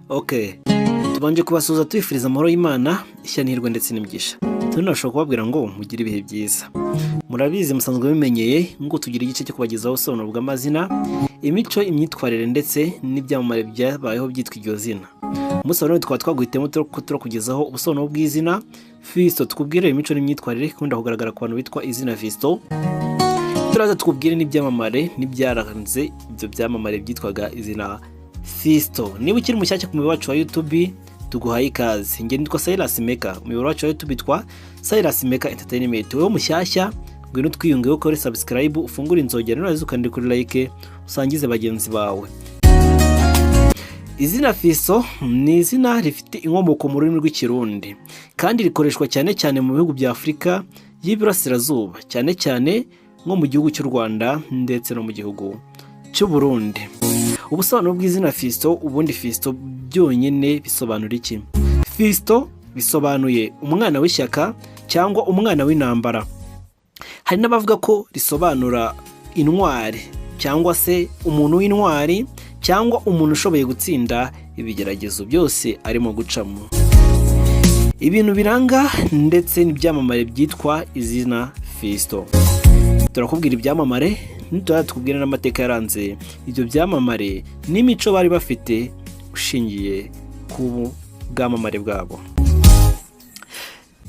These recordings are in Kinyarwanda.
Ok, tubanje kubasuhuza tubifuriza amahoro y'Imana, ishya n'ihirwe ndetse n'imigisha. Tunashobora kubabwira ngo mugire ibihe byiza. Murabizi, musanzwe bimenyeye ngo tugira igice cyo kubagezaho ubusobanuro bw'amazina, imico, imyitwarire ndetse n'ibyamamare byabayeho byitwa iryo zina. Umunsi wa none tukaba twaguhitemo ko turakugezaho ubusobanuro bw'izina Fiston, tukubwire imico n'imyitwarire ikunda kugaragara ku bantu bitwa izina Fiston. Turaza tukubwire n'ibyamamare n'ibyaranze ibyo byamamare byitwaga izina Fiston. Niba ukiri mushyashya ku muyoboro wacu wa YouTube, tuguhaye ikaze. Njye nitwa Silas Meka, umuyoboro wacu wa YouTube witwa Silas Meka Entertainment. Wowe mushyashya, ngwino twiyungeho, ukore subscribe, ufungure inzogera, nurangiza ukande kuri like, usangize bagenzi bawe. Izina Fiston ni izina rifite inkomoko mu rurimi rw'Ikirundi kandi rikoreshwa cyane cyane mu bihugu bya Afurika y'Iburasirazuba, cyane cyane nko mu gihugu cy'u Rwanda ndetse no mu gihugu cy'u Burundi. Ubusobanuro bw'izina Fiston. Ubundi Fiston byonyine bisobanura iki? Fiston bisobanuye umwana w'ishyaka cyangwa umwana w'intambara. Hari n'abavuga ko risobanura intwari cyangwa se umuntu w'intwari cyangwa umuntu ushoboye gutsinda ibigeragezo byose arimo gucamo. Ibintu biranga ndetse n'ibyamamare byitwa izina Fiston. Turakubwira ibyamamare, nituba tukubwira n'amateka yaranze ibyo byamamare n'imico bari bafite ushingiye ku bwamamare bwabo.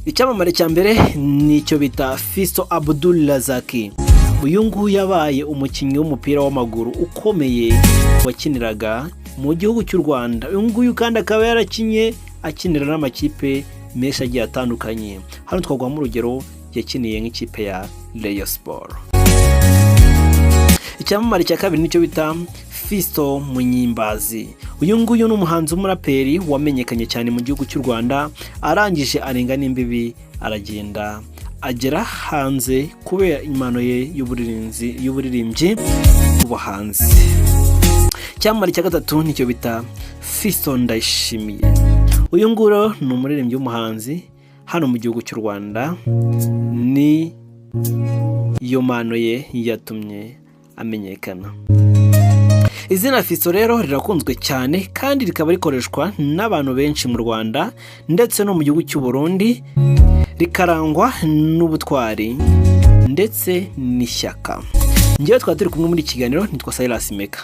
Icyamamare cya mbere ni icyo bita Fiston Abdul Razaki. Uyu nguyu yabaye umukinnyi w'umupira w'amaguru ukomeye wakiniraga mu gihugu cy'u Rwanda. Uyu nguyu kandi akaba yarakinye, akinira n'amakipe menshi agiye atandukanye. Hano twaguhamo urugero, yakiniye nk'ikipe ya Rayon Sport. Icyamamare cya kabiri nicyo bita Fiston Munyimbazi. Uyu nguyu ni umuhanzi w'umuraperi wamenyekanye cyane mu gihugu cy'u Rwanda, arangije arenga n'imbibi, aragenda agera hanze kubera impano ye y'uburirimbyi ubuhanzi. Icyamamare cya gatatu nicyo bita Fiston Ndayishimiye. Uyu nguyu ni umuririmbyi w'umuhanzi hano mu gihugu cy'u Rwanda. Ni iyo mpano ye yatumye amenyekana. Izina Fiston rero rirakunzwe cyane kandi rikaba rikoreshwa n'abantu benshi mu Rwanda ndetse no mu gihugu cy'u Burundi, rikarangwa n'ubutwari ndetse n'ishyaka. Njyewe twaba turi kumwe muri iki kiganiro, nitwa Silas Meka.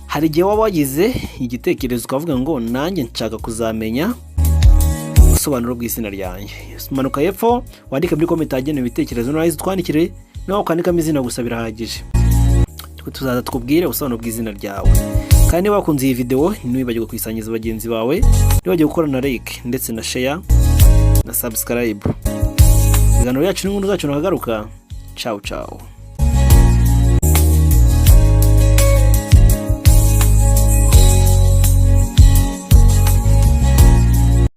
Hari igihe waba wagize igitekerezo ukavuga ngo nanjye nshaka kuzamenya ubusobanuro bw'izina ryanjye. Manuka hepfo wandike muri comment ahagenewe ibitekerezo, nurangiza utwandikire. Nawe ukandikamo izina gusa birahagije, tuzaza tukubwire ubusobanuro bw'izina ryawe. Kandi niba wakunze iyi videwo, ntiwibagirwe kuyisangiza bagenzi bawe, ntiwibagirwe gukora na like ndetse na share na subscribe. Ibiganiro byacu n'inkuru zacu nakagaruka. Ciao ciao.